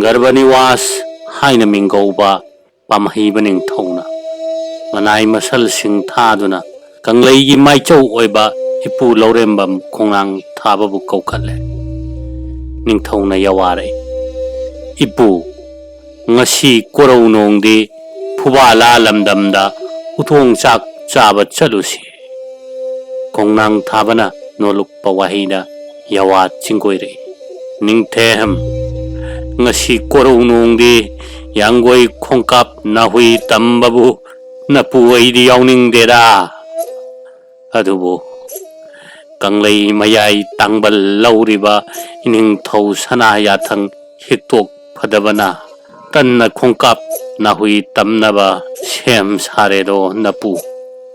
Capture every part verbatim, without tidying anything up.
ꯒꯔꯚꯅꯤꯋꯥꯁ ꯍꯥꯏꯅ ꯃꯤꯡꯒꯧꯕ ꯄꯥꯝꯍꯩꯕ ꯅꯤꯡꯊꯧꯅ ꯃꯅꯥꯏ ꯃꯁꯜꯁꯤꯡ ꯊꯥꯗꯨꯅ ꯀꯪꯂꯩꯒꯤ ꯃꯥꯏꯆꯧ ꯑꯣꯏꯕ ꯏꯄꯨ ꯂꯧꯔꯦꯝꯕꯝ ꯈꯣꯡꯅꯥꯡ ꯊꯥꯕꯕꯨ ꯀꯧꯈꯠꯂꯦ꯫ ꯅꯤꯡꯊꯧꯅ ꯌꯥꯋꯥꯔꯛꯏ, "ꯏꯄꯨ, ꯉꯁꯤ ꯀꯣꯔꯧꯅꯣꯡꯗꯤ ꯐꯨꯕꯥꯂꯥ ꯂꯝꯗꯝꯗ ꯎꯊꯣꯡ ꯆꯥꯛ ꯆꯥꯕ ꯆꯠꯂꯨꯁꯤ꯫" ꯈꯣꯡꯅꯥꯡ ꯊꯥꯕꯅ ꯅꯣꯜꯂꯨꯛꯄ ꯋꯥꯍꯩꯗ ꯌꯥꯋꯥ ꯆꯤꯡꯒꯣꯏꯔꯛꯏ, "ꯅꯤꯡꯊꯦꯝ, ꯉꯁꯤ ꯀꯣꯔꯧꯅꯣꯡꯗꯤ ꯌꯥꯡꯒꯣꯏ ꯈꯣꯡꯀꯥꯞ ꯅꯥꯍꯨꯏ ꯇꯝꯕꯕꯨ ꯅꯄꯨ ꯑꯩꯗꯤ ꯌꯥꯎꯅꯤꯡꯗꯦꯗ꯫ ꯑꯗꯨꯕꯨ ꯀꯪꯂꯩ ꯃꯌꯥꯏ ꯇꯥꯡꯕꯜ ꯂꯧꯔꯤꯕ ꯏꯅꯤꯡꯊꯧ ꯁꯅꯥ ꯌꯥꯊꯪ ꯍꯤꯛꯇꯣꯛ ꯐꯗꯕꯅ ꯀꯟꯅ ꯈꯣꯡꯀꯥꯞ ꯅꯥꯍꯨꯏ ꯇꯝꯅꯕ ꯁꯦꯝ ꯁꯥꯔꯦꯗꯣ ꯅꯄꯨ꯫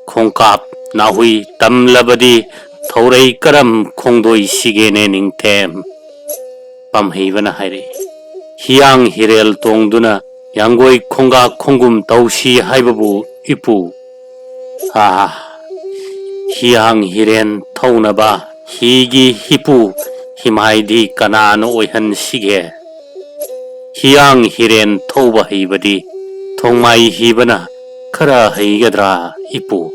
ꯈꯣꯡꯀꯥꯞ ꯅꯥꯍꯨꯏ ꯇꯝꯂꯕꯗꯤ ꯊꯧꯔꯩ ꯀꯔꯝ ꯈꯣꯡꯗꯣꯏꯁꯤꯒꯦꯅꯦ ꯅꯤꯡꯊꯦꯝ?" ꯄꯥꯝꯍꯩꯕꯅ ꯍꯥꯏꯔꯛꯏ, "ꯍꯤꯌꯥꯡ ꯍꯤꯔꯦꯜ ꯇꯣꯡꯗꯨꯅ ꯌꯥꯡꯒꯣꯏ ꯈꯣꯡꯒꯥ ꯈꯣꯡꯒꯨꯝ ꯇꯧꯁꯤ ꯍꯥꯏꯕꯕꯨ ꯏꯄꯨ, ꯑꯥ, ꯍꯤꯌꯥꯡ ꯍꯤꯔꯦꯟ ꯊꯧꯅꯕ ꯍꯤꯒꯤ ꯍꯤꯄꯨ ꯍꯤꯃꯥꯏꯗꯤ ꯀꯅꯥꯅ ꯑꯣꯏꯍꯟꯁꯤꯒꯦ? ꯍꯤꯌꯥꯡ ꯍꯤꯔꯦꯟ ꯊꯧꯕ ꯍꯩꯕꯗꯤ ꯊꯣꯡꯃꯥꯏ ꯍꯤꯕꯅ ꯈꯔ ꯍꯩꯒꯗ꯭ꯔꯥ ꯏꯄꯨ?"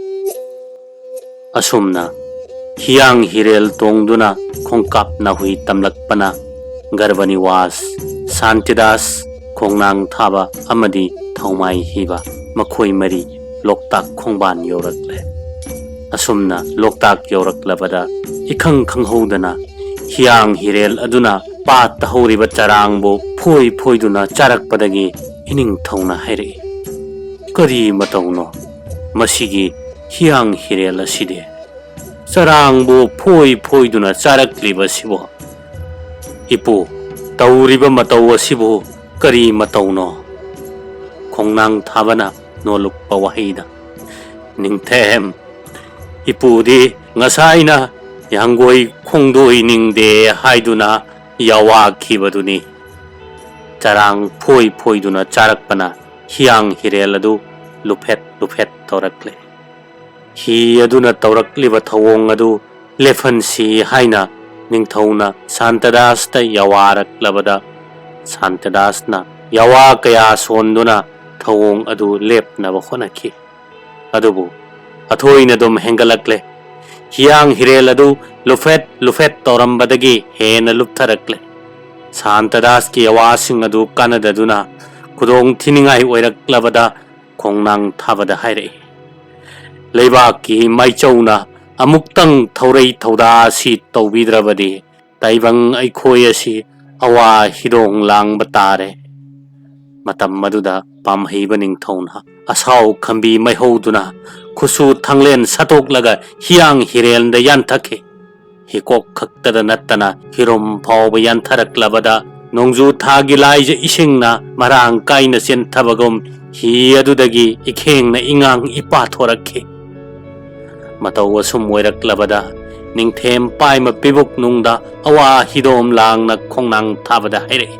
ꯑꯁꯨꯝꯅ ꯍꯤꯌꯥꯡ ꯍꯤꯔꯦꯜ ꯇꯣꯡꯗꯨꯅ ꯈꯣꯡꯀꯥꯞ ꯅꯥꯍꯨꯏ ꯇꯝꯂꯛꯄꯅ ꯒꯔꯚꯅꯤꯋꯥꯁ, ꯁꯥꯟꯇꯤꯗꯥꯁ, ꯈꯣꯡꯅꯥꯡ ꯊꯥꯕ ꯑꯃꯗꯤ ꯊꯧꯃꯥꯏ ꯍꯤꯕ ꯃꯈꯣꯏ ꯃꯔꯤ ꯂꯣꯛꯇꯥꯛ ꯈꯣꯡꯕꯥꯟ ꯌꯧꯔꯛꯂꯦ꯫ ꯑꯁꯨꯝꯅ ꯂꯣꯛꯇꯥꯛ ꯌꯧꯔꯛꯂꯕꯗ ꯏꯈꯪ ꯈꯪꯍꯧꯗꯅ ꯍꯤꯌꯥꯡ ꯍꯤꯔꯦꯜ ꯑꯗꯨꯅ ꯄꯥꯠꯇ ꯍꯧꯔꯤꯕ ꯆꯔꯥꯡꯕꯨ ꯐꯣꯏ ꯐꯣꯏꯗꯨꯅ ꯆꯥꯔꯛꯄꯗꯒꯤ ꯏꯅꯤꯡꯊꯧꯅ ꯍꯥꯏꯔꯛꯏ, "ꯀꯔꯤ ꯃꯇꯧꯅꯣ ꯃꯁꯤꯒꯤ ꯍꯤꯌꯥꯡ ꯍꯤꯔꯦꯜ ꯑꯁꯤꯗꯤ? ꯆꯔꯥꯡꯕꯨ ꯐꯣꯏ ꯐꯣꯏꯗꯨꯅ ꯆꯥꯔꯛꯂꯤꯕꯁꯤꯕꯨ? ꯏꯄꯨ, ꯇꯧꯔꯤꯕ ꯃꯇꯧ ꯑꯁꯤꯕꯨ ꯀꯔꯤ ꯃꯇꯧꯅꯣ?" ꯈꯣꯡꯅꯥꯡ ꯊꯥꯕꯅ ꯅꯣꯜꯂꯨꯛꯄ ꯋꯥꯍꯩꯗ, "ꯅꯤꯡꯊꯦꯝ, ꯏꯄꯨꯗꯤ ꯉꯁꯥꯏꯅ ꯌꯥꯡꯒꯣꯏ ꯈꯣꯡꯗꯣꯏꯅꯤꯡꯗꯦ ꯍꯥꯏꯗꯨꯅ ꯌꯥꯋꯥꯈꯤꯕꯗꯨꯅꯤ꯫ ꯆꯔꯥꯡ ꯐꯣꯏ ꯐꯣꯏꯗꯨꯅ ꯆꯥꯔꯛꯄꯅ ꯍꯤꯌꯥꯡ ꯍꯤꯔꯦꯜ ꯑꯗꯨ ꯂꯨꯐꯦꯠ ꯂꯨꯐꯦꯠ ꯇꯧꯔꯛꯂꯦ꯫ ꯍꯤ ꯑꯗꯨꯅ ꯇꯧꯔꯛꯂꯤꯕ ꯊꯧꯑꯣꯡ ꯑꯗꯨ ꯂꯦꯞꯍꯟꯁꯤ ꯍꯥꯏꯅ ꯅꯤꯡꯊꯧꯅ ꯁꯥꯟꯇꯗꯥꯁꯇ ꯌꯥꯋꯥꯔꯛꯂꯕꯗ, ꯁꯥꯟꯇꯗꯥꯁꯅ ꯌꯥꯋꯥ ꯀꯌꯥ ꯁꯣꯟꯗꯨꯅ ꯊꯧꯑꯣꯡ ꯑꯗꯨ ꯂꯦꯞꯅꯕ ꯍꯣꯠꯅꯈꯤ꯫ ꯑꯗꯨꯕꯨ ꯑꯊꯣꯏꯅ ꯑꯗꯨꯝ ꯍꯦꯟꯒꯠꯂꯛꯂꯦ꯫ ꯍꯤꯌꯥꯡ ꯍꯤꯔꯦꯜ ꯑꯗꯨ ꯂꯨꯐꯦꯠ ꯂꯨꯐꯦꯠ ꯇꯧꯔꯝꯕꯗꯒꯤ ꯍꯦꯟꯅ ꯂꯨꯞꯊꯔꯛꯂꯦ꯫ ꯁꯥꯟꯇꯗꯥꯁꯀꯤ ꯌꯥꯋꯥꯁꯤꯡ ꯑꯗꯨ ꯀꯥꯟꯅꯗꯗꯨꯅ ꯈꯨꯗꯣꯡ ꯊꯤꯅꯤꯡꯉꯥꯏ ꯑꯣꯏꯔꯛꯂꯕꯗ ꯈꯣꯡꯅꯥꯡ ꯊꯥꯕꯗ ꯍꯥꯏꯔꯛꯏ, "ꯂꯩꯕꯥꯛꯀꯤ ꯃꯥꯏꯆꯧꯅ ꯑꯃꯨꯛꯇꯪ ꯊꯧꯔꯩ ꯊꯧꯗꯥ ꯑꯁꯤ ꯇꯧꯕꯤꯗ꯭ꯔꯕꯗꯤ ꯇꯥꯏꯕꯪ ꯑꯩꯈꯣꯏ ꯑꯁꯤ ꯑꯋꯥ ꯍꯤꯗꯣꯡ ꯂꯥꯡꯕ ꯇꯥꯔꯦ"꯫ ꯃꯇꯝ ꯑꯗꯨꯗ ꯄꯥꯝꯍꯩꯕ ꯅꯤꯡꯊꯧꯅ ꯑꯁꯥꯎ ꯈꯝꯕꯤ ꯃꯩꯍꯧꯗꯨꯅ ꯈꯨꯠꯁꯨ ꯊꯥꯡꯂꯦꯟ ꯁꯠꯇꯣꯛꯂꯒ ꯍꯤꯌꯥꯡ ꯍꯤꯔꯦꯜꯗ ꯌꯥꯟꯊꯈꯤ꯫ ꯍꯤꯀꯣꯛ ꯈꯛꯇꯗ ꯅꯠꯇꯅ ꯍꯤꯔꯨꯝ ꯐꯥꯎꯕ ꯌꯥꯟꯊꯔꯛꯂꯕꯗ ꯅꯣꯡꯖꯨ ꯊꯥꯒꯤ ꯂꯥꯏꯖ ꯏꯁꯤꯡꯅ ꯃꯔꯥꯡ ꯀꯥꯏꯅ ꯆꯦꯟꯊꯕꯒꯨꯝ ꯍꯤ ꯑꯗꯨꯗꯒꯤ ꯏꯈꯦꯡꯅ ꯏꯉꯥꯡ ꯏꯄꯥ ꯊꯣꯔꯛꯈꯤ꯫ ꯃꯇꯧ ꯑꯁꯨꯝ ꯑꯣꯏꯔꯛꯂꯕꯗ ꯅꯤꯡꯊꯦꯝ ꯄꯥꯏꯃ ꯄꯤꯕꯨꯛ ꯅꯨꯡꯗ ꯑꯋꯥ ꯍꯤꯗꯣꯝ ꯂꯥꯡꯅ ꯈꯣꯡꯅꯥꯡ ꯊꯥꯕꯗ ꯍꯥꯏꯔꯛꯏ,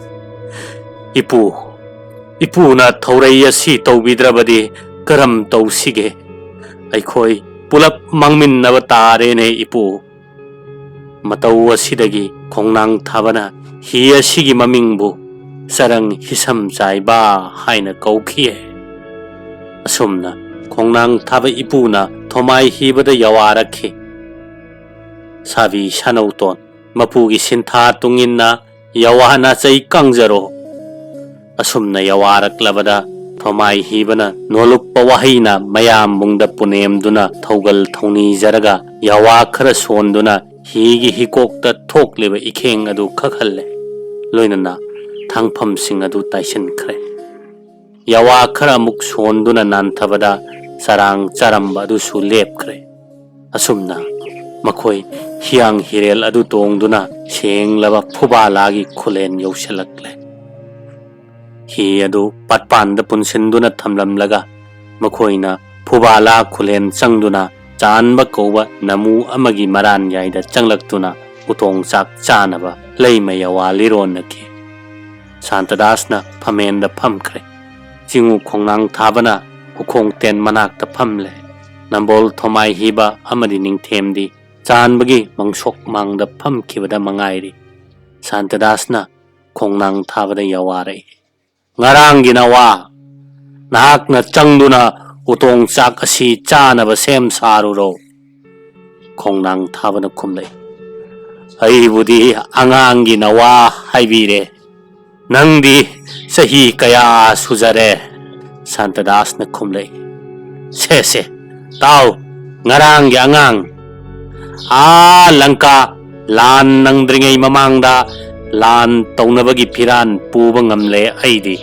"ꯏꯄꯨ, ꯏꯄꯨꯅ ꯊꯧꯔꯩ ꯑꯁꯤ ꯇꯧꯕꯤꯗ꯭ꯔꯕꯗꯤ ꯀꯔꯝ ꯇꯧꯁꯤꯒꯦ? ꯑꯩꯈꯣꯏ ꯄꯨꯂꯞ ꯃꯥꯡꯃꯤꯟꯅꯕ ꯇꯥꯔꯦꯅꯦ ꯏꯄꯨ"꯫ ꯃꯇꯧ ꯑꯁꯤꯗꯒꯤ ꯈꯣꯡꯅꯥꯡ ꯊꯥꯕꯅ ꯍꯤ ꯑꯁꯤꯒꯤ ꯃꯃꯤꯡꯕꯨ ꯆꯔꯪ ꯍꯤꯁꯝ ꯆꯥꯏꯕ ꯍꯥꯏꯅ ꯀꯧꯈꯤꯌꯦ꯫ ꯑꯁꯨꯝꯅ ꯈꯣꯡꯅꯥꯡ ꯊꯥꯕ ꯏꯄꯨꯅ ꯊꯣꯃꯥꯏ ꯍꯤꯕꯗ ꯌꯥꯋꯥꯔꯛꯈꯤ꯫ ꯁꯥꯕꯤ ꯁꯥꯅꯧꯇꯣꯟ, ꯃꯄꯨꯒꯤ ꯁꯤꯟꯊꯥ ꯇꯨꯡꯏꯟꯅ ꯌꯥꯋꯥ ꯅꯥꯆꯩ ꯀꯪꯖꯔꯣ꯫ ꯑꯁꯨꯝꯅ ꯌꯥꯋꯥꯔꯛꯂꯕꯗ ꯊꯣꯃꯥꯏ ꯍꯤꯕꯅ ꯅꯣꯂꯨꯛꯄ ꯋꯥꯍꯩꯅ ꯃꯌꯥꯝꯕꯨꯡꯗ ꯄꯨꯅꯦꯝꯗꯨꯅ ꯊꯧꯒꯜ ꯊꯧꯅꯤꯖꯔꯒ ꯌꯥꯋꯥ ꯈꯔ ꯁꯣꯟꯗꯨꯅ ꯍꯤꯒꯤ ꯍꯤꯀꯣꯛꯇ ꯊꯣꯛꯂꯤꯕ ꯏꯈꯦꯡ ꯑꯗꯨ ꯈꯛꯍꯜꯂꯦ꯫ ꯂꯣꯏꯅꯅ ꯊꯥꯡꯐꯝꯁꯤꯡ ꯑꯗꯨ ꯇꯥꯏꯁꯤꯟꯈ꯭ꯔꯦ꯫ ꯌꯥꯋꯥ ꯈꯔ ꯑꯃꯨꯛ ꯁꯣꯟꯗꯨꯅ ꯅꯥꯟꯊꯕꯗ ꯆꯔꯥꯡ ꯆꯥꯔꯝꯕ ꯑꯗꯨꯁꯨ ꯂꯦꯞꯈ꯭ꯔꯦ꯫ ꯑꯁꯨꯝꯅ ꯃꯈꯣꯏ ꯍꯤꯌꯥꯡ ꯍꯤꯔꯦꯜ ꯑꯗꯨ ꯇꯣꯡꯗꯨꯅ ꯁꯦꯡꯂꯕ ꯐꯨꯕꯥꯂꯥꯒꯤ ꯈꯨꯂꯦꯟ ꯌꯧꯁꯤꯜꯂꯛꯂꯦ꯫ ꯍꯤ ꯑꯗꯨ ꯄꯥꯠꯄꯥꯟꯗ ꯄꯨꯟꯁꯤꯟꯗꯨꯅ ꯊꯝꯂꯝꯂꯒ ꯃꯈꯣꯏꯅ ꯐꯨꯕꯥꯂꯥ ꯈꯨꯂꯦꯟ ꯆꯪꯗꯨꯅ ꯆꯥꯟꯕ ꯀꯧꯕ ꯅꯃꯨ ꯑꯃꯒꯤ ꯃꯔꯥꯟꯌꯥꯏꯗ ꯆꯪꯂꯛꯇꯨꯅ ꯎꯇꯣꯡ ꯆꯥꯛ ꯆꯥꯅꯕ ꯂꯩꯃ ꯌꯥꯋꯥ ꯂꯤꯔꯣꯟꯅꯈꯤ꯫ ꯁꯥꯟꯇꯗꯥꯁꯅ ꯐꯝꯃꯦꯟꯗ ꯐꯝꯈ꯭ꯔꯦ꯫ ꯆꯤꯡꯉꯨ ꯈꯣꯡꯅꯥꯡ ꯊꯥꯕꯅ ꯎꯈꯣꯡ ꯇꯦꯟ ꯃꯅꯥꯛꯇ ꯐꯝꯂꯦ꯫ ꯅꯝꯕꯣꯜ ꯊꯣꯃꯥꯏ ꯍꯤꯕ ꯑꯃꯗꯤ ꯅꯤꯡꯊꯦꯝꯗꯤ ꯆꯥꯟꯕꯒꯤ ꯃꯪꯁꯣꯛ ꯃꯥꯡꯗ ꯐꯝꯈꯤꯕꯗ ꯃꯉꯥꯏꯔꯤ꯫ ꯁꯥꯟꯇꯗꯥꯁꯅ ꯈꯣꯡꯅꯥꯡ ꯊꯥꯕꯅ ꯌꯥꯋꯥꯔꯛꯏ꯫ "ꯉꯔꯥꯡꯒꯤ ꯅꯋꯥ, ꯅꯍꯥꯛꯅ ꯆꯪꯗꯨꯅ ꯎꯇꯣꯡ ꯆꯥꯛ ꯑꯁꯤ ꯆꯥꯅꯕ ꯁꯦꯝ ꯁꯥꯔꯨꯔꯣ꯫" ꯈꯣꯡꯅꯥꯡ ꯊꯥꯕꯅ ꯈꯨꯝꯂꯛꯏ꯫ "ꯑꯩꯕꯨꯗꯤ ꯑꯉꯥꯡꯒꯤ ꯅꯋꯥ ꯍꯥꯏꯕꯤꯔꯦ꯫ ꯅꯪꯗꯤ ꯆꯍꯤ ꯀꯌꯥ ꯁꯨꯖꯔꯦ?" ꯁꯥꯟꯇꯗꯥꯁꯅ ꯈꯨꯝꯂꯛꯏ꯫ "ꯁꯦ ꯁꯦ, ꯇꯥꯎ, ꯉꯔꯥꯡꯒꯤ ꯑꯉꯥꯡ, ꯑꯥ ꯂꯪꯀꯥ ꯂꯥꯟ ꯅꯪꯗ꯭ꯔꯤꯉꯩ ꯃꯃꯥꯡꯗ ꯂꯥꯟ ꯇꯧꯅꯕꯒꯤ ꯐꯤꯔꯥꯟ ꯄꯨꯕ ꯉꯝꯂꯦ ꯑꯩꯗꯤ꯫"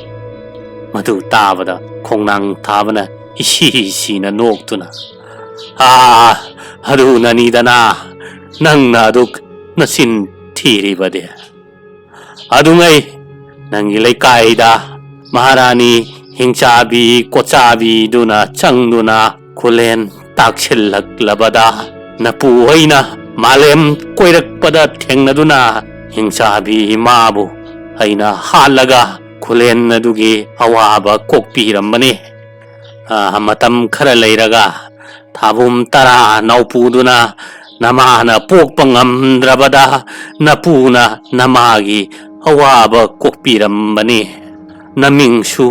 ꯃꯗꯨ ꯇꯥꯕꯗ ꯈꯣꯡꯅꯥꯡ ꯊꯥꯕꯅ ꯏꯁꯤ ꯁꯤꯅ ꯅꯣꯛꯇꯨꯅ, "ꯑꯥ, ꯑꯗꯨꯅꯅꯤꯗꯅ ꯅꯪꯅ ꯑꯗꯨꯛ ꯅꯆꯤꯟ ꯊꯤꯔꯤꯕꯗꯤ꯫ ꯑꯗꯨꯉꯩ ꯅꯪꯒꯤ ꯂꯩꯀꯥꯏꯗ ꯃꯍꯥꯔꯥꯅꯤ ꯍꯤꯡꯆꯥꯕꯤ ꯀꯣꯆꯥꯕꯤꯗꯨꯅ ꯆꯪꯗꯨꯅ ꯈꯨꯂꯦꯟ ꯇꯥꯛꯁꯤꯜꯂꯛꯂꯕꯗ ꯅꯄꯨ ꯑꯩꯅ ꯃꯥꯂꯦꯝ ꯀꯣꯏꯔꯛꯄꯗ ꯊꯦꯡꯅꯗꯨꯅ ꯍꯤꯡꯆꯥꯕꯤ ꯏꯃꯥꯕꯨ ꯑꯩꯅ ꯍꯥꯠꯂꯒ ꯈꯨꯂꯦꯟ ꯑꯗꯨꯒꯤ ꯑꯋꯥꯕ ꯀꯣꯛꯄꯤꯔꯝꯕꯅꯤ꯫ ꯑꯥ, ꯃꯇꯝ ꯈꯔ ꯂꯩꯔꯒ ꯊꯥꯕꯨꯝ ꯇꯔꯥ ꯅꯥꯎꯄꯨꯗꯨꯅ ꯅꯃꯥꯅ ꯄꯣꯛꯄ ꯉꯝꯗ꯭ꯔꯕꯗ ꯅꯄꯨꯅ ꯅꯃꯥꯒꯤ ꯑꯋꯥꯕ ꯀꯣꯛꯄꯤꯔꯝꯕꯅꯤ꯫ ꯅꯃꯤꯡꯁꯨ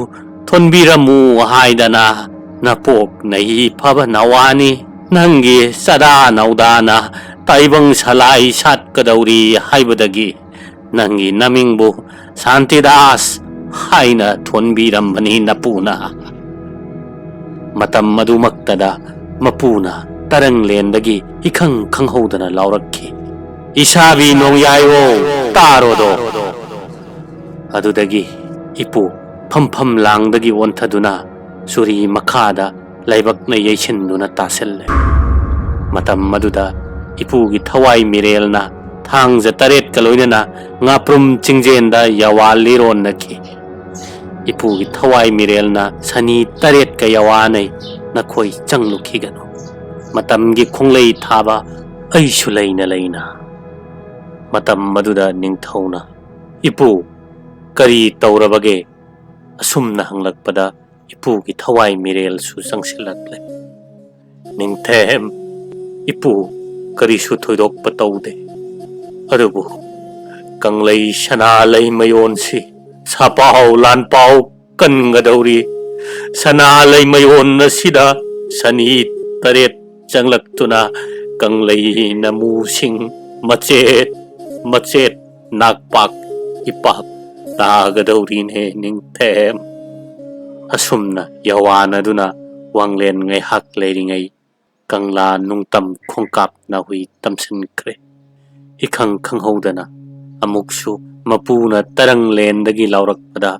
ꯊꯣꯟꯕꯤꯔꯝꯃꯨ ꯍꯥꯏꯗꯅ ꯅꯄꯣꯛ ꯅꯍꯤ ꯐꯕ ꯅꯋꯥꯅꯤ꯫ ꯅꯪꯒꯤ ꯆꯔꯥ ꯅꯧꯗꯥꯅ ꯇꯥꯏꯕꯪ ꯁꯂꯥꯏ ꯁꯥꯠꯀꯗꯧꯔꯤ ꯍꯥꯏꯕꯗꯒꯤ ꯅꯪꯒꯤ ꯅꯃꯤꯡꯕꯨ ꯁꯥꯟꯇꯤꯗꯥꯁ ꯍꯥꯏꯅ ꯊꯣꯟꯕꯤꯔꯝꯕꯅꯤ ꯅꯄꯨꯅ꯫" ꯃꯇꯝ ꯑꯗꯨꯃꯛꯇꯗ ꯃꯄꯨꯅ ꯇꯔꯪꯂꯦꯟꯗꯒꯤ ꯏꯈꯪ ꯈꯪꯍꯧꯗꯅ ꯂꯥꯎꯔꯛꯈꯤ, "ꯏꯁꯥꯕꯤ ꯅꯣꯡꯌꯥꯏꯋꯣ, ꯇꯥꯔꯣꯗꯣ!" ꯑꯗꯨꯗꯒꯤ ꯏꯄꯨ ꯐꯝꯐꯝ ꯂꯥꯡꯗꯒꯤ ꯑꯣꯟꯊꯗꯨꯅ ꯆꯨꯔꯤ ꯃꯈꯥꯗ ꯂꯥꯏꯕꯛꯅ ꯌꯩꯁꯤꯟꯗꯨꯅ ꯇꯥꯁꯤꯜꯂꯦ꯫ ꯃꯇꯝ ꯑꯗꯨꯗ ꯏꯄꯨꯒꯤ ꯊꯋꯥꯏ ꯃꯤꯔꯦꯜꯅ ꯊꯥꯡꯖ ꯇꯔꯦꯠꯀ ꯂꯣꯏꯅꯅ ꯉꯥꯄ꯭ꯔꯨꯝ ꯆꯤꯡꯖꯦꯟꯗ ꯌꯥꯋꯥ ꯂꯤꯔꯣꯟꯅꯈꯤ꯫ ꯏꯄꯨꯒꯤ ꯊꯋꯥꯏ ꯃꯤꯔꯦꯜꯅ ꯁꯅꯤ ꯇꯔꯦꯠꯀ ꯌꯥꯋꯥꯅꯩ ꯅꯈꯣꯏ ꯆꯪꯂꯨꯈꯤꯒꯅꯨ꯫ ꯃꯇꯝꯒꯤ ꯈꯣꯡꯂꯩ ꯊꯥꯕ ꯑꯩꯁꯨ ꯂꯩꯅ ꯂꯩꯅ꯫ ꯃꯇꯝ ꯑꯗꯨꯗ ꯅꯤꯡꯊꯧꯅ, "ꯏꯄꯨ, ꯀꯔꯤ ꯇꯧꯔꯕꯒꯦ?" ꯑꯁꯨꯝꯅ ꯍꯪꯂꯛꯄꯗ ꯏꯄꯨꯒꯤ ꯊꯋꯥꯏ ꯃꯤꯔꯦꯜꯁꯨ ꯆꯪꯁꯤꯜꯂꯛꯂꯦ꯫ "ꯅꯤꯡꯊꯦꯝ, ꯏꯄꯨ, ꯀꯔꯤꯁꯨ ꯊꯣꯏꯗꯣꯛꯄ ꯇꯧꯗꯦ꯫ ꯑꯗꯨꯕꯨ ꯀꯪꯂꯩ ꯁꯅꯥ ꯂꯩꯃꯌꯣꯟꯁꯤ ꯁꯥꯄꯥꯎ ꯂꯥꯟꯄꯥꯎ ꯀꯟꯒꯗꯧꯔꯤ꯫ ꯁꯅꯥ ꯂꯩꯃꯌꯣꯟ ꯑꯁꯤꯗ ꯁꯅꯤ ꯇꯔꯦꯠ ꯆꯪꯂꯛꯇꯨꯅ ꯀꯪꯂꯩ ꯅꯃꯨꯁꯤꯡ ꯃꯆꯦꯠ ꯃꯆꯦꯠ ꯅꯥꯛꯄꯥꯛ ꯏꯄꯥꯛ ꯇꯥꯒꯗꯧꯔꯤꯅꯦ ꯅꯤꯡꯊꯦꯝ꯫ ꯑꯁꯨꯝꯅ ꯌꯋꯥꯅꯗꯨꯅ ꯋꯥꯡꯂꯦꯟ ꯉꯥꯏꯍꯥꯛ ꯂꯩꯔꯤꯉꯩ ꯀꯪꯂꯥ ꯅꯨꯡꯇꯝ ꯈꯣꯡꯀꯥꯞ ꯅꯥꯍꯨꯏ ꯇꯝꯁꯤꯟꯈ꯭ꯔꯦ꯫ ꯏꯈꯪ ꯈꯪꯍꯧꯗꯅ ꯑꯃꯨꯛꯁꯨ ꯃꯄꯨꯅ ꯇꯔꯪꯂꯦꯟꯗꯒꯤ ꯂꯥꯎꯔꯛꯄꯗ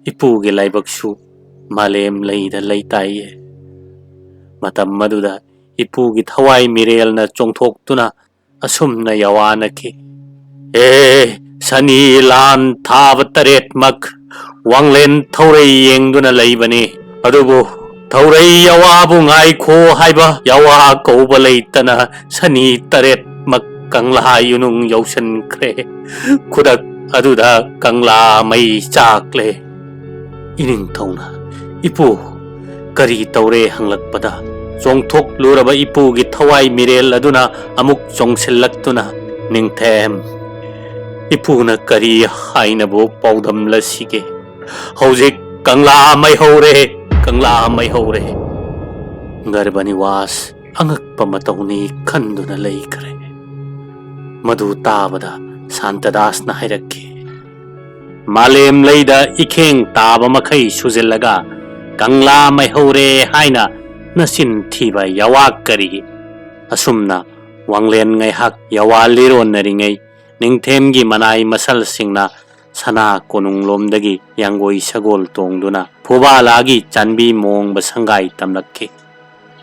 ꯏꯄꯨꯒꯤ ꯂꯥꯏꯕꯛꯁꯨ ꯃꯥꯂꯦꯝ ꯂꯩꯗ ꯂꯩꯇꯥꯏꯌꯦ꯫ ꯃꯇꯝ ꯑꯗꯨꯗ ꯏꯄꯨꯒꯤ ꯊꯋꯥꯏ ꯃꯤꯔꯦꯜꯅ ꯆꯣꯡꯊꯣꯛꯇꯨꯅ ꯑꯁꯨꯝꯅ ꯌꯋꯥꯅꯈꯤ, "ꯑꯦ, ꯁꯅꯤ ꯂꯥꯟ ꯊꯥꯕ ꯇꯔꯦꯠꯃꯛ ꯋꯥꯡꯂꯦꯟ ꯊꯧꯔꯩ ꯌꯦꯡꯗꯨꯅ ꯂꯩꯕꯅꯤ꯫ ꯑꯗꯨꯕꯨ ꯊꯧꯔꯩ ꯌꯋꯥꯕꯨ ꯉꯥꯏꯈꯣ ꯍꯥꯏꯕ ꯌꯋꯥ ꯀꯧꯕ ꯂꯩꯇꯅ ꯁꯅꯤ ꯇꯔꯦꯠꯃꯛ ꯀꯪꯂꯥ ꯌꯨꯅꯨꯡ ꯌꯧꯁꯤꯟꯈ꯭ꯔꯦ꯫ ꯈꯨꯗꯛ ꯑꯗꯨꯗ ꯀꯪꯂꯥ ꯃꯩ ꯆꯥꯛꯂꯦ꯫" ꯏꯅꯤꯡꯊꯧꯅ, "ꯏꯄꯨ, ꯀꯔꯤ ꯇꯧꯔꯦ?" ꯍꯪꯂꯛꯄꯗ, ꯆꯣꯡꯊꯣꯛꯂꯨꯔꯕ ꯏꯄꯨꯒꯤ ꯊꯋꯥꯏ ꯃꯤꯔꯦꯜ ꯑꯗꯨꯅ ꯑꯃꯨꯛ ꯆꯣꯡꯁꯤꯜꯂꯛꯇꯨꯅ, "ꯅꯤꯡꯊꯦꯝ, ꯏꯄꯨꯅ ꯀꯔꯤ ꯍꯥꯏꯅꯕꯨ ꯄꯥꯎꯗꯝꯂꯁꯤꯒꯦ? ꯍꯧꯖꯤꯛ ꯀꯪꯂꯥ ꯃꯩꯍꯧꯔꯦ, ꯀꯪꯂꯥ ꯃꯩꯍꯧꯔꯦ꯫" ꯒꯔꯚꯅꯤꯋꯥꯁ ꯑꯉꯛꯄ ꯃꯇꯧꯅꯤ ꯈꯟꯗꯨꯅ ꯂꯩꯈ꯭ꯔꯦ꯫ ꯃꯗꯨ ꯇꯥꯕꯗ ꯁꯥꯟꯇꯗꯥꯁꯅ ꯍꯥꯏꯔꯛꯈꯤ, "ꯃꯥꯂꯦꯝ ꯂꯩꯗ ꯏꯈꯦꯡ ꯇꯥꯕ ꯃꯈꯩ ꯁꯨꯖꯤꯜꯂꯒ ꯀꯪꯂꯥ ꯃꯩꯍꯧꯔꯦ ꯍꯥꯏꯅ ꯅꯆꯤꯟ ꯊꯤꯕ ꯌꯋꯥ ꯀꯔꯤ?" ꯑꯁꯨꯝꯅ ꯋꯥꯡꯂꯦꯟ ꯉꯥꯏꯍꯥꯛ ꯌꯋꯥ ꯂꯤꯔꯣꯟꯅꯔꯤꯉꯩ, ꯅꯤꯡꯊꯦꯝꯒꯤ ꯃꯅꯥꯏ ꯃꯁꯜꯁꯤꯡꯅ ꯁꯅꯥ ꯀꯣꯅꯨꯡꯂꯣꯝꯗꯒꯤ ꯌꯥꯡꯒꯣꯏ ꯁꯒꯣꯜ ꯇꯣꯡꯗꯨꯅ ꯐꯨꯕꯥꯂꯥꯒꯤ ꯆꯥꯟꯕꯤ ꯃꯣꯡꯕ ꯁꯪꯒꯥꯏ ꯇꯝꯂꯛꯈꯤ꯫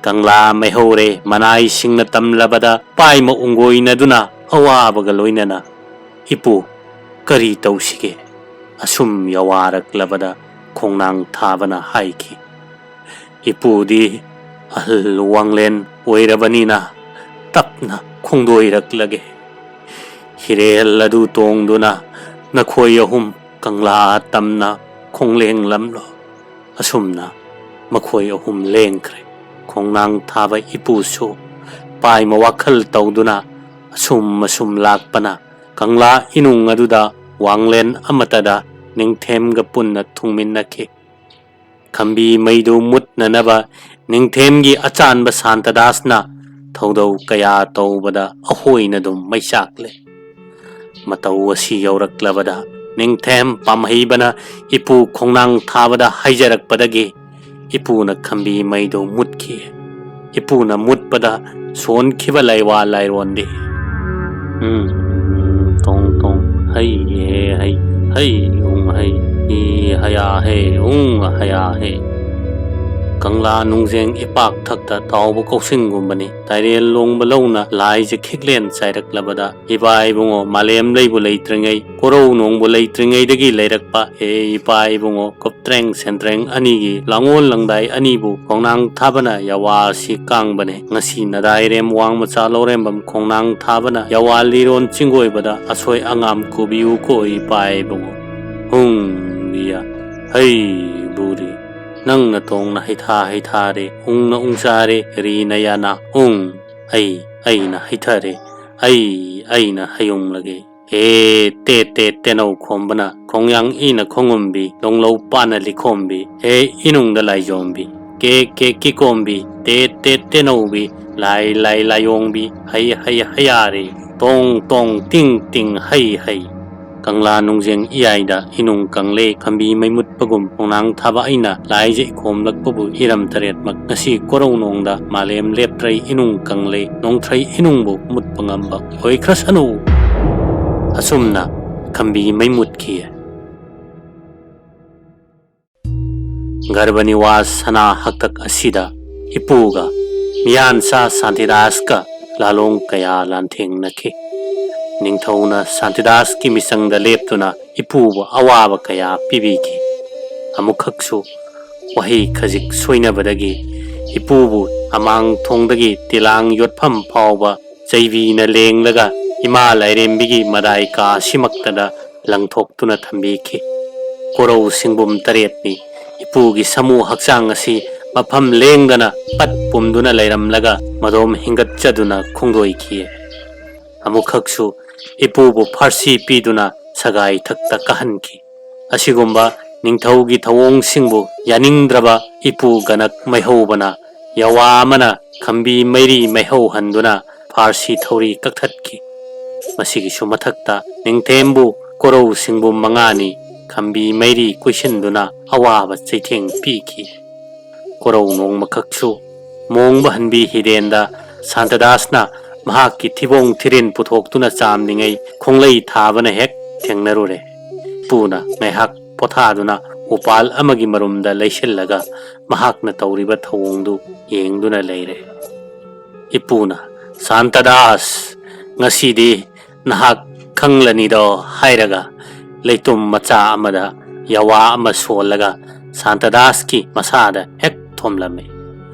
ꯀꯪꯂꯥ ꯃꯩꯍꯧꯔꯦ ꯃꯅꯥꯏꯁꯤꯡꯅ ꯇꯝꯂꯕꯗ ꯄꯥꯏꯃ ꯎꯪꯒꯣꯏꯅꯗꯨꯅ ꯑꯋꯥꯕꯒ ꯂꯣꯏꯅꯅ, "ꯏꯄꯨ, ꯀꯔꯤ ꯇꯧꯁꯤꯒꯦ?" ꯑꯁꯨꯝ ꯌꯋꯥꯔꯛꯂꯕꯗ ꯈꯣꯡꯅꯥꯡ ꯊꯥꯕꯅ ꯍꯥꯏꯈꯤ, "ꯏꯄꯨꯗꯤ ꯑꯍꯜ ꯋꯥꯡꯂꯦꯟ ꯑꯣꯏꯔꯕꯅꯤꯅ ꯇꯞꯅ ꯈꯣꯡꯗꯣꯏꯔꯛꯂꯒꯦ꯫ ꯍꯤꯔꯦꯜ ꯑꯗꯨ ꯇꯣꯡꯗꯨꯅ ꯅꯈꯣꯏ ꯑꯍꯨꯝ ꯀꯪꯂꯥ ꯇꯝꯅ ꯈꯣꯡꯂꯦꯡꯂꯝꯂꯣ꯫" ꯑꯁꯨꯝꯅ ꯃꯈꯣꯏ ꯑꯍꯨꯝ ꯂꯦꯡꯈ꯭ꯔꯦ꯫ ꯈꯣꯡꯅꯥꯡ ꯊꯥꯕ ꯏꯄꯨꯁꯨ ꯄꯥꯏꯃ ꯋꯥꯈꯜ ꯇꯧꯗꯨꯅ ꯑꯁꯨꯝ ꯑꯁꯨꯝ ꯂꯥꯛꯄꯅ ꯀꯪꯂꯥ ꯏꯅꯨꯡ ꯑꯗꯨꯗ ꯋꯥꯡꯂꯦꯟ ꯑꯃꯠꯇꯗ ꯅꯤꯡꯊꯦꯝꯒ ꯄꯨꯟꯅ ꯊꯨꯡꯃꯤꯟꯅꯈꯤ꯫ ꯈꯝꯕꯤ ꯃꯩꯗꯨ ꯃꯨꯠꯅꯅꯕ ꯅꯤꯡꯊꯦꯝꯒꯤ ꯑꯆꯥꯟꯕ ꯁꯥꯟꯇꯗꯥꯁꯅ ꯊꯧꯗꯧ ꯀꯌꯥ ꯇꯧꯕꯗ ꯑꯍꯣꯏꯅ ꯑꯗꯨꯝ ꯃꯩ ꯆꯥꯛꯂꯦ꯫ ꯃꯇꯧ ꯑꯁꯤ ꯌꯧꯔꯛꯂꯕꯗ ꯅꯤꯡꯊꯦꯝ ꯄꯥꯝꯍꯩꯕꯅ ꯏꯄꯨ ꯈꯣꯡꯅꯥꯡ ꯊꯥꯕꯗ ꯍꯥꯏꯖꯔꯛꯄꯗꯒꯤ ꯏꯄꯨꯅ ꯈꯝꯕꯤ ꯃꯩꯗꯨ ꯃꯨꯠꯈꯤ꯫ ꯏꯄꯨꯅ ꯃꯨꯠꯄꯗ ꯁꯣꯟꯈꯤꯕ ꯂꯩꯋꯥ ꯂꯥꯏꯔꯣꯟꯗꯤ, ꯎꯝ, ꯇꯣꯡ ꯇꯣꯡ, ꯍꯩ ꯍꯦ ꯍꯩ, ꯍꯩ ꯎꯡ ꯍꯩ, ꯍꯤ ꯍꯌꯥ ꯍꯦ ꯎꯡ ꯍꯌꯥ ꯍꯦ꯫ ꯀꯪꯂꯥ ꯅꯨꯡꯖꯦꯡ ꯏꯄꯥꯛ ꯊꯛꯇ ꯇꯥꯎꯕ ꯀꯧꯁꯤꯡꯒꯨꯝꯕꯅꯤ꯫ ꯇꯥꯏꯔꯦꯜ ꯂꯣꯡꯕ ꯂꯧꯅ ꯂꯥꯏꯖ ꯈꯤꯛꯂꯦꯟ ꯆꯥꯏꯔꯛꯂꯕꯗ, ꯏꯄꯥ ꯏꯕꯨꯡꯉꯣ, ꯃꯥꯂꯦꯝ ꯂꯩꯕꯨ ꯂꯩꯇ꯭ꯔꯤꯉꯩ, ꯀꯣꯔꯧ ꯅꯣꯡꯕꯨ ꯂꯩꯇ꯭ꯔꯤꯉꯩꯗꯒꯤ ꯂꯩꯔꯛꯄ ꯍꯦ ꯏꯄꯥ ꯏꯕꯨꯡꯉꯣ, ꯀꯨꯞꯇ꯭ꯔꯦꯡ ꯁꯦꯟꯇ꯭ꯔꯦꯡ ꯑꯅꯤꯒꯤ ꯂꯥꯡꯑꯣꯜ ꯂꯪꯗꯥꯏ ꯑꯅꯤꯕꯨ ꯈꯣꯡꯅꯥꯡ ꯊꯥꯕꯅ ꯌꯥꯋꯥ ꯑꯁꯤ ꯀꯥꯡꯕꯅꯦ꯫ ꯉꯁꯤ ꯅꯗꯥꯏꯔꯦꯝ ꯋꯥꯡꯃꯆꯥ ꯂꯧꯔꯦꯝꯕꯝ ꯈꯣꯡꯅꯥꯡ ꯊꯥꯕꯅ ꯌꯥꯋꯥ ꯂꯤꯔꯣꯟ ꯆꯤꯡꯒꯣꯏꯕꯗ ꯑꯁꯣꯏ ꯑꯉꯥꯝ ꯀꯨꯕꯤꯌꯨ ꯀꯣ ꯏꯄꯥ ꯏꯕꯨꯡꯉꯣ꯫ ꯍꯨꯡ ꯕꯤꯌꯥ ꯍꯩ ꯕꯨꯔꯤ꯫ ꯅꯪꯅ ꯇꯣꯡꯅ ꯍꯩꯊꯥ ꯍꯩꯊꯥꯔꯦ, ꯎꯪꯅ ꯎꯪꯆꯥꯔꯦ, ꯔꯤꯅ ꯌꯥꯅ ꯎꯪ꯫ ꯑꯩ ꯑꯩꯅ ꯍꯩꯊꯔꯦ, ꯑꯩ ꯑꯩꯅ ꯍꯩꯌꯨꯡꯂꯒꯦ꯫ ꯍꯦ ꯇꯦ ꯇꯦ ꯇꯦꯅꯧ ꯈꯣꯝꯕꯅ ꯈꯣꯡꯌꯥꯡ ꯏꯅ ꯈꯣꯡꯉꯨꯝꯕꯤ, ꯂꯣꯡꯂꯧ ꯄꯥꯅ ꯂꯤꯈꯣꯝꯕꯤ, ꯍꯦ ꯏꯅꯨꯡꯗ ꯂꯥꯏꯖꯣꯝꯕꯤ꯫ ꯀꯦ ꯀꯦ ꯀꯤꯀꯣꯝꯕꯤ, ꯇꯦ ꯇꯦ ꯇꯦꯅꯧꯕꯤ, ꯂꯥꯏ ꯂꯥꯏ ꯂꯥꯏꯌꯣꯡꯕꯤ, ꯍꯩ ꯍꯩ ꯍꯩꯌꯥꯔꯤ꯫ ꯇꯣꯡ ꯇꯣꯡ ꯇꯤꯡ ꯇꯤꯡ ꯍꯩ ꯍꯩ꯫ ꯀꯪꯂꯥ ꯅꯨꯡꯖꯦꯡ ꯏꯌꯥꯏꯗ ꯏꯅꯨꯡ ꯀꯪꯂꯦ ꯈꯝꯕꯤ ꯃꯩ ꯃꯨꯠꯄꯒꯨꯝ ꯈꯣꯡꯅꯥꯡ ꯊꯥꯕ ꯑꯩꯅ ꯂꯥꯏꯖ ꯏꯈꯣꯝꯂꯛꯄꯕꯨ ꯏꯔꯝ ꯇꯔꯦꯠꯃꯛ ꯉꯁꯤ ꯀꯣꯔꯧꯅꯣꯡꯗ ꯃꯥꯂꯦꯝ ꯂꯦꯞꯇ꯭ꯔꯩ ꯏꯅꯨꯡ ꯀꯪꯂꯦ ꯅꯣꯡꯊ꯭ꯔꯩ ꯏꯅꯨꯡꯕꯨ ꯃꯨꯠꯄ ꯉꯝꯕ ꯑꯣꯏꯈ꯭ꯔꯁꯅꯨ꯫ ꯑꯁꯨꯝꯅ ꯈꯝꯕꯤ ꯃꯩ ꯃꯨꯠꯈꯤ꯫ ꯒꯔꯚꯅꯤꯋꯥꯁ ꯁꯅꯥ ꯍꯛꯇꯛ ꯑꯁꯤꯗ ꯏꯄꯨꯒ ꯃꯤꯌꯥꯟꯆꯥ ꯁꯥꯟꯇꯤꯗꯥꯁꯀ ꯂꯥꯂꯣꯡ ꯀꯌꯥ ꯂꯥꯟꯊꯦꯡꯅꯈꯤ꯫ ꯅꯤꯡꯊꯧꯅ ꯁꯥꯟꯇꯤꯗꯥꯁꯀꯤ ꯃꯤꯆꯪꯗ ꯂꯦꯞꯇꯨꯅ ꯏꯄꯨꯕꯨ ꯑꯋꯥꯕ ꯀꯌꯥ ꯄꯤꯕꯤꯈꯤ꯫ ꯑꯃꯨꯛꯈꯛꯁꯨ ꯋꯥꯍꯩ ꯈꯖꯤꯛ ꯁꯣꯏꯅꯕꯗꯒꯤ ꯏꯄꯨꯕꯨ ꯑꯃꯥꯡ ꯊꯣꯡꯗꯒꯤ ꯇꯤꯂꯥꯡ ꯌꯣꯠꯐꯝ ꯐꯥꯎꯕ ꯆꯩꯕꯤꯅ ꯂꯦꯡꯂꯒ ꯏꯃꯥ ꯂꯥꯏꯔꯦꯝꯕꯤꯒꯤ ꯃꯗꯥꯏ ꯀꯥ ꯑꯁꯤꯃꯛꯇꯗ ꯂꯪꯊꯣꯛꯇꯨꯅ ꯊꯝꯕꯤꯈꯤ꯫ ꯀꯣꯔꯧ ꯁꯤꯡꯕꯨꯝ ꯇꯔꯦꯠꯅꯤ꯫ ꯏꯄꯨꯒꯤ ꯁꯥꯃꯨ ꯍꯛꯆꯥꯡ ꯑꯁꯤ ꯃꯐꯝ ꯂꯦꯡꯗꯅ ꯄꯠ ꯄꯨꯝꯗꯨꯅ ꯂꯩꯔꯝꯂꯒ ꯃꯗꯣꯝ ꯍꯤꯡꯒꯠꯆꯗꯨꯅ ꯈꯣꯡꯗꯣꯏꯈꯤ꯫ ꯑꯃꯨꯛꯈꯛꯁꯨ ꯏꯄꯨꯕꯨ ꯐꯥꯔꯁꯤ ꯄꯤꯗꯨꯅ ꯁꯒꯥꯏ ꯊꯛꯇ ꯀꯥꯍꯟꯈꯤ꯫ ꯑꯁꯤꯒꯨꯝꯕ ꯅꯤꯡꯊꯧꯒꯤ ꯊꯧꯑꯣꯡꯁꯤꯡꯕꯨ ꯌꯥꯅꯤꯡꯗ꯭ꯔꯕ ꯏꯄꯨ ꯒꯅꯛ ꯃꯩꯍꯧꯕꯅ ꯌꯥꯋꯥ ꯑꯃꯅ ꯈꯝꯕꯤ ꯃꯩꯔꯤ ꯃꯩꯍꯧꯍꯟꯗꯨꯅ ꯐꯥꯔꯁꯤ ꯊꯧꯔꯤ ꯀꯛꯊꯠꯈꯤ꯫ ꯃꯁꯤꯒꯤꯁꯨ ꯃꯊꯛꯇ ꯅꯤꯡꯊꯦꯝꯕꯨ ꯀꯣꯔꯧ ꯁꯤꯡꯕꯨꯝ ꯃꯉꯥꯅꯤ ꯈꯝꯕꯤ ꯃꯩꯔꯤ ꯀꯨꯏꯁꯤꯟꯗꯨꯅ ꯑꯋꯥꯕ ꯆꯩꯊꯦꯡ ꯄꯤꯈꯤ꯫ ꯀꯣꯔꯧ ꯅꯣꯡꯃꯈꯛꯁꯨ ꯃꯣꯡꯕ ꯍꯟꯕꯤ ꯍꯤꯔꯦꯟꯗ ꯁꯥꯟꯇꯗꯥꯁꯅ ꯃꯍꯥꯛꯀꯤ ꯊꯤꯕꯣꯡ ꯊꯤꯔꯤꯟ ꯄꯨꯊꯣꯛꯇꯨꯅ ꯆꯥꯝꯂꯤꯉꯩ ꯈꯣꯡꯂꯩ ꯊꯥꯕꯅ ꯍꯦꯛ ꯊꯦꯡꯅꯔꯨꯔꯦ꯫ ꯏꯄꯨꯅ ꯉꯥꯏꯍꯥꯛ ꯄꯣꯊꯥꯗꯨꯅ ꯎꯄꯥꯜ ꯑꯃꯒꯤ ꯃꯔꯨꯝꯗ ꯂꯩꯁꯤꯜꯂꯒ ꯃꯍꯥꯛꯅ ꯇꯧꯔꯤꯕ ꯊꯧꯑꯣꯡꯗꯨ ꯌꯦꯡꯗꯨꯅ ꯂꯩꯔꯦ꯫ ꯏꯄꯨꯅ, "ꯁꯥꯟꯇꯗꯥꯁ, ꯉꯁꯤꯗꯤ ꯅꯍꯥꯛ ꯈꯪꯂꯅꯤꯗꯣ" ꯍꯥꯏꯔꯒ ꯂꯩꯇꯨꯝ ꯃꯆꯥ ꯑꯃꯗ ꯌꯥꯋꯥ ꯑꯃ ꯁꯣꯜꯂꯒ ꯁꯥꯟꯇꯗꯥꯁꯀꯤ ꯃꯁꯥꯗ ꯍꯦꯛ ꯊꯣꯝꯂꯝꯃꯤ꯫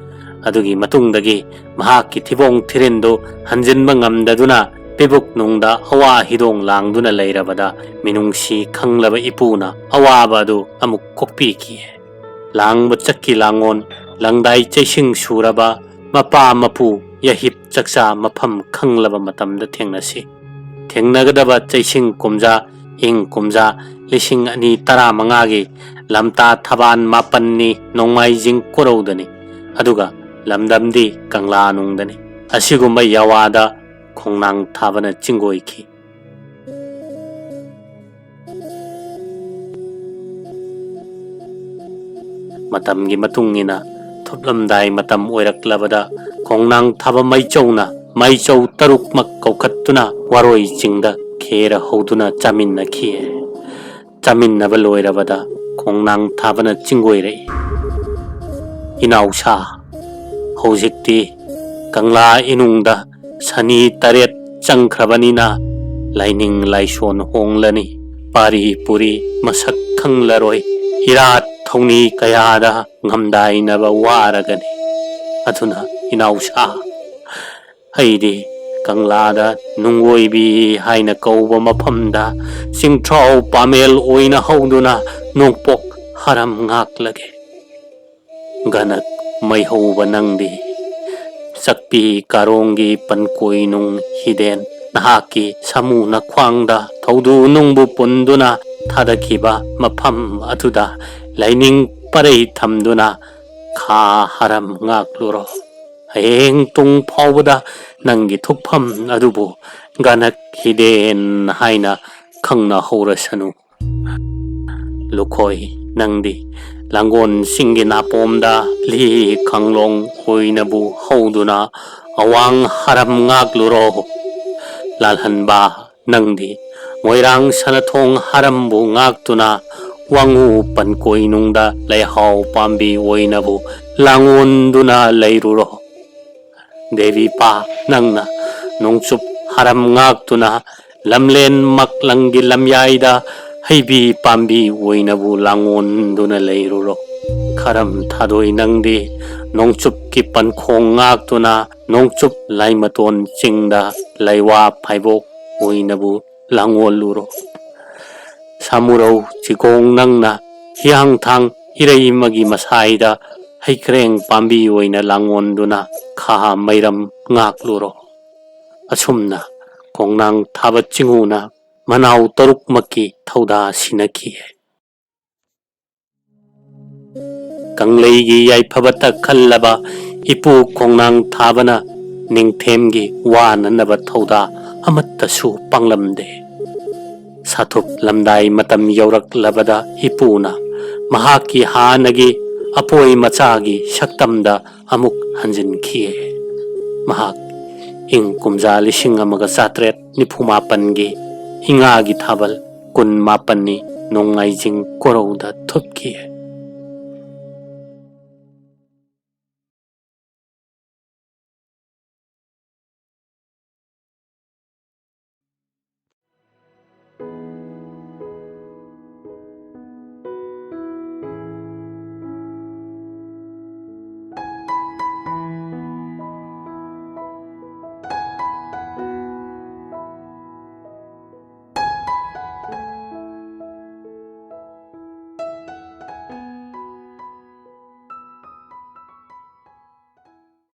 ꯑꯗꯨꯒꯤ ꯃꯇꯨꯡꯗꯒꯤ ꯃꯍꯥꯛꯀꯤ ꯊꯤꯕꯣꯡ ꯊꯤꯔꯤꯟꯗꯨ ꯍꯟꯖꯤꯟꯕ ꯉꯝꯗꯗꯨꯅ ꯄꯤꯕꯨꯛ ꯅꯨꯡꯗ ꯑꯋꯥ ꯍꯤꯗꯣꯡ ꯂꯥꯡꯗꯨꯅ ꯂꯩꯔꯕꯗ ꯃꯤꯅꯨꯡꯁꯤ ꯈꯪꯂꯕ ꯏꯄꯨꯅ ꯑꯋꯥꯕ ꯑꯗꯨ ꯑꯃꯨꯛ ꯀꯣꯛꯄꯤꯈꯤ꯫ ꯂꯥꯡꯕ ꯆꯠꯈꯤ ꯂꯥꯡꯉꯣꯟ, ꯂꯪꯗꯥꯏ ꯆꯩꯁꯤꯡ ꯁꯨꯔꯕ ꯃꯄꯥ ꯃꯄꯨ ꯌꯥꯍꯤꯞ ꯆꯥꯛꯆꯥ ꯃꯐꯝ ꯈꯪꯂꯕ ꯃꯇꯝꯗ ꯊꯦꯡꯅꯁꯤ꯫ ꯊꯦꯡꯅꯒꯗꯕ ꯆꯩꯁꯤꯡ ꯀꯨꯝꯖꯥ, ꯏꯪ ꯀꯨꯝꯖꯥ ꯂꯤꯁꯤꯡ ꯑꯅꯤ ꯇꯔꯥꯃꯉꯥꯒꯤ ꯂꯝꯇꯥ ꯊꯕꯥꯟ ꯃꯥꯄꯟꯅꯤ ꯅꯣꯡꯃꯥꯏꯖꯤꯡ ꯀꯣꯔꯧꯗꯅꯤ, ꯑꯗꯨꯒ ꯂꯝꯗꯝꯗꯤ ꯀꯪꯂꯥꯅꯨꯡꯗꯅꯤ꯫ ꯑꯁꯤꯒꯨꯝꯕ ꯌꯥꯋꯥꯗ ꯈꯣꯡꯅꯥꯡ ꯊꯥꯕꯅ ꯆꯤꯡꯒꯣꯏꯈꯤ꯫ ꯃꯇꯝꯒꯤ ꯃꯇꯨꯡ ꯏꯟꯅ ꯊꯨꯞꯂꯝꯗꯥꯏ ꯃꯇꯝ ꯑꯣꯏꯔꯛꯂꯕꯗ ꯈꯣꯡꯅꯥꯡ ꯊꯥꯕ ꯃꯩꯆꯧꯅ ꯃꯩꯆꯧ ꯇꯔꯨꯛꯃꯛ ꯀꯧꯈꯠꯇꯨꯅ ꯋꯥꯔꯣꯏ ꯆꯤꯡꯗ ꯈꯦꯔ ꯍꯧꯗꯨꯅ ꯆꯥꯃꯤꯟꯅꯈꯤ꯫ ꯆꯥꯃꯤꯟꯅꯕ ꯂꯣꯏꯔꯕꯗ ꯈꯣꯡꯅꯥꯡ ꯊꯥꯕꯅ ꯆꯤꯡꯒꯣꯏꯔꯛꯏ꯫ "ꯏꯅꯥꯎꯁꯥ, ꯍꯧꯖꯤꯛꯇꯤ ꯀꯪꯂꯥ ꯏꯅꯨꯡꯗ ꯁꯅꯤ ꯇꯔꯦꯠ ꯆꯪꯈ꯭ꯔꯕꯅꯤꯅ ꯂꯥꯏꯅꯤꯡ ꯂꯥꯏꯁꯣꯟ ꯍꯣꯡꯂꯅꯤ꯫ ꯄꯥꯔꯤ ꯄꯨꯔꯤ ꯃꯁꯛ ꯈꯪꯂꯔꯣꯏ꯫ ꯏꯔꯥꯠ ꯊꯧꯅꯤ ꯀꯌꯥꯗ ꯉꯝꯗꯥꯏꯅꯕ ꯋꯥꯔꯒꯅꯤ꯫ ꯑꯗꯨꯅ ꯏꯅꯥꯎꯁꯥ, ꯑꯩꯗꯤ ꯀꯪꯂꯥꯗ ꯅꯨꯡꯒꯣꯏꯕꯤ ꯍꯥꯏꯅ ꯀꯧꯕ ꯃꯐꯝꯗ ꯆꯤꯡꯊ꯭ꯔꯥꯎ ꯄꯥꯃꯦꯜ ꯑꯣꯏꯅ ꯍꯧꯗꯨꯅ ꯅꯣꯡꯄꯣꯛ ꯍꯔꯝ ꯉꯥꯛꯂꯒꯦ꯫ ꯒꯅꯛ ꯃꯩꯍꯧꯕ ꯅꯪꯗꯤ ꯆꯛꯄꯤ ꯀꯥꯔꯣꯡꯒꯤ ꯄꯟꯀꯣꯏꯅꯨꯡ ꯍꯤꯗꯦꯟ ꯅꯍꯥꯛꯀꯤ ꯁꯥꯃꯨꯅ ꯈ꯭ꯋꯥꯡꯗ ꯊꯧꯗꯨ ꯅꯨꯡꯕꯨ ꯄꯨꯟꯗꯨꯅ ꯊꯥꯗꯈꯤꯕ ꯃꯐꯝ ꯑꯗꯨꯗ ꯂꯥꯏꯅꯤꯡ ꯄꯔꯩ ꯊꯝꯗꯨꯅ ꯈꯥ ꯍꯔꯝ ꯉꯥꯛꯂꯨꯔꯣ꯫ ꯍꯌꯦꯡ ꯇꯨꯡ ꯐꯥꯎꯕꯗ ꯅꯪꯒꯤ ꯊꯨꯞꯐꯝ ꯑꯗꯨꯕꯨ ꯒꯅꯛ ꯍꯤꯗꯦꯟ ꯍꯥꯏꯅ ꯈꯪꯅꯍꯧꯔꯁꯅꯨ꯫ ꯂꯨꯈꯣꯏ, ꯅꯪꯗꯤ ꯂꯥꯡꯒꯣꯜꯁꯤꯡꯒꯤ ꯅꯥꯄꯣꯝꯗ ꯂꯤ ꯈꯥꯡꯂꯣꯡ ꯑꯣꯏꯅꯕꯨ ꯍꯧꯗꯨꯅ ꯑꯋꯥꯡ ꯍꯔꯝ ꯉꯥꯛꯂꯨꯔꯣ꯫ ꯂꯥꯜꯍꯟꯕ, ꯅꯪꯗꯤ ꯃꯣꯏꯔꯥꯡ ꯁꯅꯊꯣꯡ ꯍꯔꯝꯕꯨ ꯉꯥꯛꯇꯨꯅ ꯋꯥꯉꯨ ꯄꯟꯀꯣꯏꯅꯨꯡꯗ ꯂꯩꯍꯥꯎ ꯄꯥꯝꯕꯤ ꯑꯣꯏꯅꯕꯨ ꯂꯥꯡꯑꯣꯟꯗꯨꯅ ꯂꯩꯔꯨꯔꯣ꯫ ꯗꯦꯕꯤꯄꯥ, ꯅꯪꯅ ꯅꯣꯡꯆꯨꯞ ꯍꯔꯝ ꯉꯥꯛꯇꯨꯅ ꯂꯝꯂꯦꯟ ꯃꯛꯂꯪꯒꯤ ꯂꯝꯌꯥꯏꯗ ꯍꯩꯕꯤ ꯄꯥꯝꯕꯤ ꯑꯣꯏꯅꯕꯨ ꯂꯥꯡꯑꯣꯟꯗꯨꯅ ꯂꯩꯔꯨꯔꯣ꯫ ꯈꯔꯝ ꯊꯥꯗꯣꯏ, ꯅꯪꯗꯤ ꯅꯣꯡꯆꯨꯞꯀꯤ ꯄꯟꯈꯣꯡ ꯉꯥꯛꯇꯨꯅ ꯅꯣꯡꯆꯨꯞ ꯂꯥꯏꯃꯇꯣꯟ ꯆꯤꯡꯗ ꯂꯩꯋꯥ ꯐꯥꯏꯕꯣꯛ ꯑꯣꯏꯅꯕꯨ ꯂꯥꯡꯑꯣꯜꯂꯨꯔꯣ꯫ ꯁꯥꯃꯨꯔꯧ ꯆꯤꯒꯣꯡ, ꯅꯪꯅ ꯍꯤꯌꯥꯡꯊꯥꯡ ꯏꯔꯩꯃꯒꯤ ꯃꯁꯥꯏꯗ ꯍꯩꯀ꯭ꯔꯦꯡ ꯄꯥꯝꯕꯤ ꯑꯣꯏꯅ ꯂꯥꯡꯑꯣꯟꯗꯨꯅ ꯈꯥ ꯃꯩꯔꯝ ꯉꯥꯛꯂꯨꯔꯣ꯫ ꯑꯁꯨꯝꯅ ꯈꯣꯡꯅꯥꯡ ꯊꯥꯕ ꯆꯤꯡꯉꯨꯅ ꯃꯅꯥꯎ ꯇꯔꯨꯛꯃꯛꯀꯤ ꯊꯧꯗꯥ ꯁꯤꯟꯅꯈꯤ꯫ ꯀꯪꯂꯩꯒꯤ ꯌꯥꯏꯐꯕꯇ ꯈꯜꯂꯕ ꯏꯄꯨ ꯈꯣꯡꯅꯥꯡ ꯊꯥꯕꯅ ꯅꯤꯡꯊꯦꯝꯒꯤ ꯋꯥꯅꯅꯕ ꯊꯧꯗꯥ ꯑꯃꯠꯇꯁꯨ ꯄꯥꯡꯂꯝꯗꯦ꯫ ꯁꯥꯊꯨꯞ ꯂꯝꯗꯥꯏ ꯃꯇꯝ ꯌꯧꯔꯛꯂꯕꯗ ꯏꯄꯨꯅ ꯃꯍꯥꯛꯀꯤ ꯍꯥꯟꯅꯒꯤ ꯑꯄꯣꯏ ꯃꯆꯥꯒꯤ ꯁꯛꯇꯝꯗ ꯑꯃꯨꯛ ꯍꯟꯖꯤꯟꯈꯤ꯫ ꯃꯍꯥꯛ ꯏꯪ ꯀꯨꯝꯖꯥ ꯂꯤꯁꯤꯡ ꯑꯃꯒ ꯆꯥꯇ꯭ꯔꯦꯠ ꯅꯤꯐꯨ ꯃꯥꯄꯟꯒꯤ ꯏꯉꯥꯒꯤ ꯊꯥꯕꯜ ꯀꯨꯟ ꯃꯥꯄꯟꯅꯤ ꯅꯣꯡꯃꯥꯏꯖꯤꯡ ꯀꯣꯔꯧꯗ ꯊꯨꯞꯈꯤ꯫